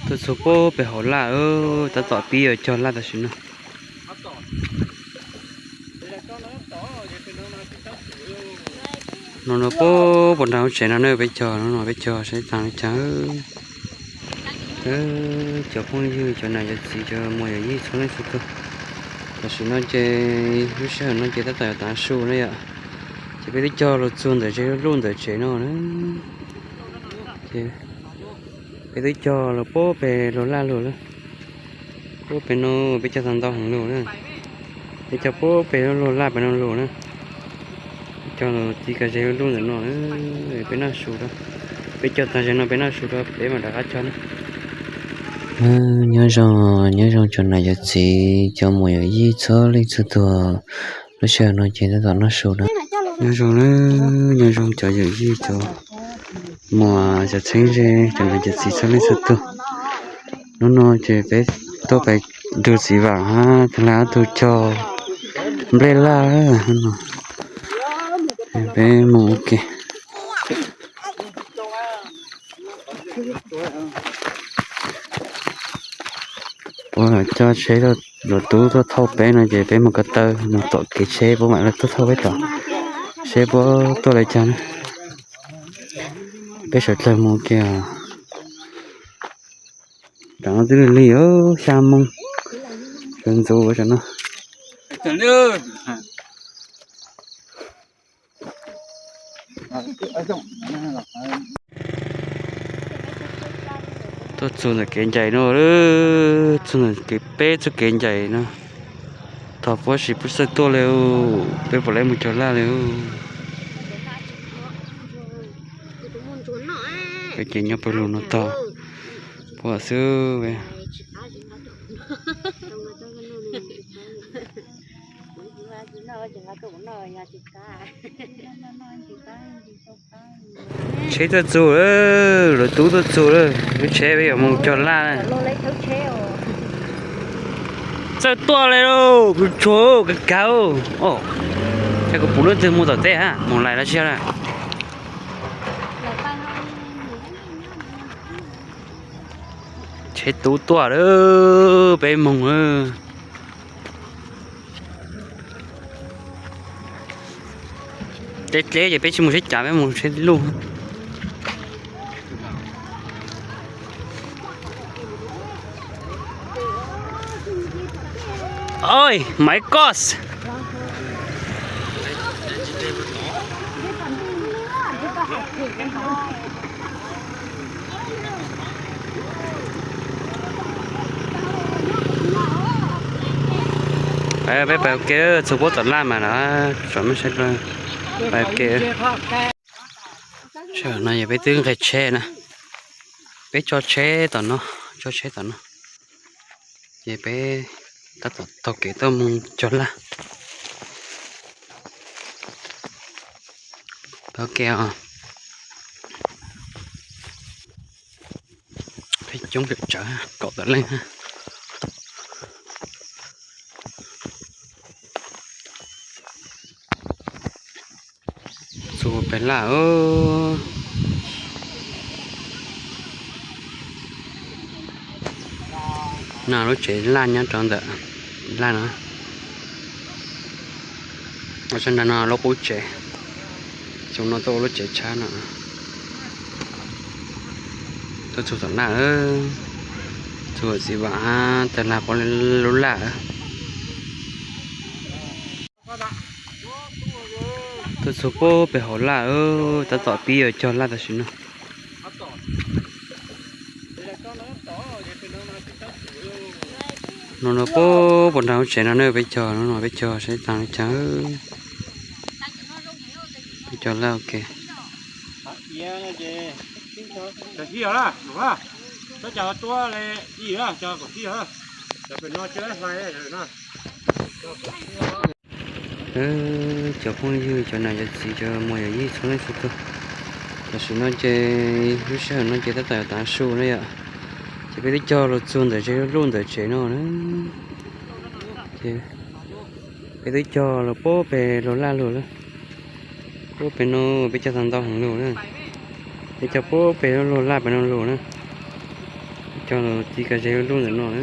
Tuaj txug puag pem hauv laj, tab tom pib yuav cog laj tam sim no. No no puag puag nram lub tsev no ne, peb cog no no, peb cog saib tag li cas. Cov phooj ywg, cov nam cov txiv, cov muam yawm yij txhua leej txhua tug, tam sim no ces lub sij hawm no ces tab tom yuav tav su na yom. Ces peb twb cog los txug ntawm ze lub luj ntawm tsev no na. Ces peb twb cog los puag pem luag laj lug lawm. Puag pem no peb cog tau ntau heev lug na. Peb cog puag pem luag laj pem no lug na. Cog los txij kag ze lub luj ntawm no, peb noj su rau. Peb cog tag ze no peb noj su rau peb mam rov qab cog na. Nyob zoo, nyob zoo cov nam cov txiv, cov muam yawm yij txhua leej txhua tug, lub sij hawm no ces tab tom noj su na. Nyob zoo na, nyob zoo cov yawm yij, cov muam, cov txheeb ze, cov nam cov txiv txhua leej txhua tug. Hnub no ces peb tuaj pem ntug txiv vam hab tag laj ob tug cog nplej laj no. Peb mus ua ke. Puab coj tsheb, luag tub tuaj thauj peb no ces peb mus ko taw mus tom kev tsheb puab mam li tuaj thauj peb tom, seb puab tuaj li cas na. Peb sawv dlawg mus ua ke. Tam no twb lig lig xya moos, sawv ntxuv tam no. Tuaj txug ntawm kev ncaim no, txug ntawm kev peb txoj kev ncaim no. Thov puab sim pub xawb tuaj li, peb puas le mus cog laj li. Peb ces nyob pawg lug no tog, puab xwb. Tsheb tuaj txug lawm, luag tub tuaj txug lawm, lub tsheb peb yuav mus cog laj na. Txawj tuaj li lauj, kuv tshua kawg kawg. Ces kuv pum lub twg mus tom teb hab, mus lais los tsis yog na. Tsheb tub tuaj lawm, peb moog. Dleb dleb ces peb tsis mus tsheb cav, peb mus tsheb luj. Oi, my God! Peb pais ua ke, txug puab tom laj mas na, tsom mej saib dlua, pais ua ke. Sij hawm no yog peb twb nqeg tsheb na, peb tso tsheb tom no, tso tsheb tom no, ces peb tab tom taug kev tuaj mus cog laj. Peb ua ke os. Peb coob kawm tsawv, kaum tawm leej. Txug pem laj. No lub tsev laj nyob rau ntawm laj no. Sab nrag no lub qub tsev, xyoo no tuaj ua lub tsev tshab no. Tuaj txug tom laj, txug txiv vam hab tawg lag puab lub laj. Tuaj txug puag pem hauv laj, tab tom pib yuav cog laj tam sim no. No no puag puag nram lub tsev no ne, peb cog no no, peb cog saib taag li cas. Peb cog laj ua ke. Cov phooj ywg, cov nam cov txiv, cov muam yawm yij txhua leej txhua tug, tam sim no ces lub sij hawm no ces tab tom yuav tav su na yom, ces peb twb cog los txug ntawm ze lub luj ntawm tsev no na. Peb twb cog los puag pem luag laj lug lawm. Puag pem no peb cog tau ntau heev lug na. Peb cog puag pem lub laj pem no lug na. Cog txiv kas zeg lub ntawm no na,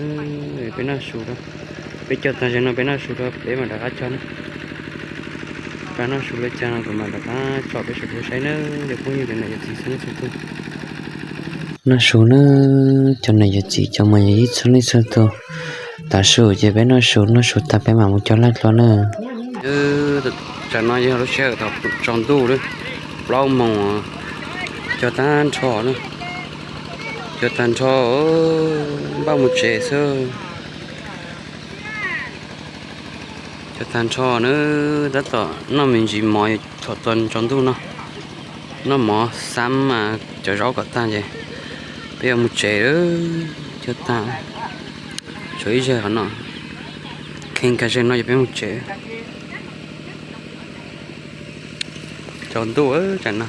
peb noj su rau. Peb cog tag zeg no peb noj su rau peb mam rov qab cog na. Rov noj su lawm cog no kuv mam rov qab tsom peb sawv daws saib na, cov phooj ywg cov niam cov txiv txhua leej txhua tug. Noj su na, cov niam cov txiv cov muam yawm yij txhua leej txhua tug. Tav su ces peb noj su, noj su tag peb mam mus cog laj dlua na. Tsam no yog lub sij hawm thaum tsaus ntuj lawm, plaub moos, cog tag nrho na. Cog tag nrho, npaj mus tsev xwb. Cog tag nrho na, tab tom noj me ntsis mov thaum tsaus ntuj no. Noj mov xab mas cov zaub kom tag ces peb yuav mus tsev. Cog tag, tshuav ib zeg qhov no, kheev kas zeg no ces peb mus tsev. Tsaus ntuj tsam no.